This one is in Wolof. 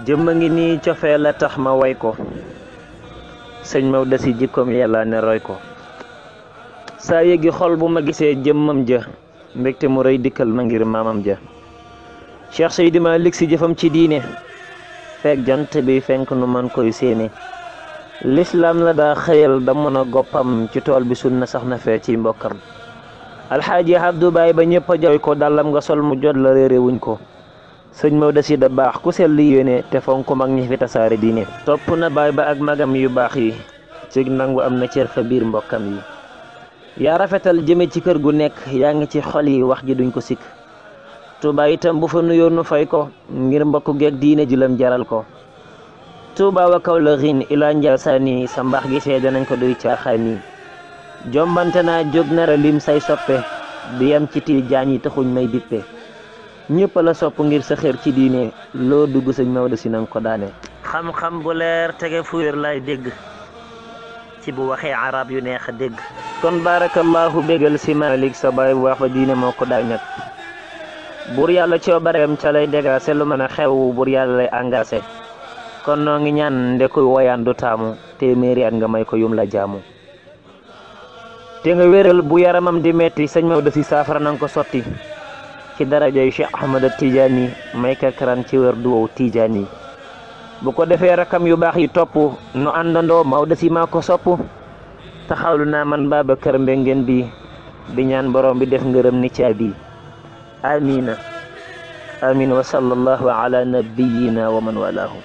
jëmma ngi nii cofee la tax ma way ko sëñ Maodo si jikkoom yàlla ne roy ko saa yëgi xol bu ma gisee jëmmam ja mbégte mu rëy dikkal ma ngir maamam ja Cheikh Seydi Malick Sy jëfam ci diine fekk jant bi fenk nu man koy séene l'islam la daa xëyal da mën a goppam ci tool bi sunna sax na fee ci mbokkam alxaaji Abdou Baay ba ñëpp a jooy ko dàllam nga sol mu jot la réere wuñ ko sëñ Maodo si da baax ku sell yéene te fonk mag ñi fi tasaare diine topp na baay ba ak magam yu baax yi ci nangu am na cër fa biir mbokkam yi yaa rafetal jëme ci kër gu nekk yaa ngi ci xol yi wax ji duñ ko sikk Touba itam bu fa nuyoo nu fay ko ngir mbokk geeg diine ji lam jaral ko Touba wa kaw la xiin ilaa Njaasaan sa mbaax gi seede nañ ko duy caaxaan yi jombante naa jóg nara lim say soppe di yam ci Tijaan yi taxuñ may dippe ñëpp la sopp ngir sa xër ci diine loo dugg sëñ Maodo si nanga ko daane xam-xam bu leer tege fu wér lay dégg ci bu waxee arab yu neex a dégg kon barakallahu bégal si Malick sa baay bu wax ba diine moo ko daay nag buur yàlla coobareem ca lay dégaase lu mën a xew buur yàlla lay engagé kon noo ngi ñaan ndekuy woyaan du taamu téeméeri at nga may ko yum la jaamu te nga wéral bu yaramam di metti sëñ Maodo si saafara nanga ko sotti ci darajay Cheikh Ahmad Tidiane may ka karan ci wér du wow Tidiane bu ko defee rakam yu baax yi topp nu àndandoo Maodo si maa ko sopp taxawlu naa man Babacar Mbengeen bi di ñaan borom bi def ngërëm ni caabi amina amin wa sallallahu ala nabiyyina wa man walahu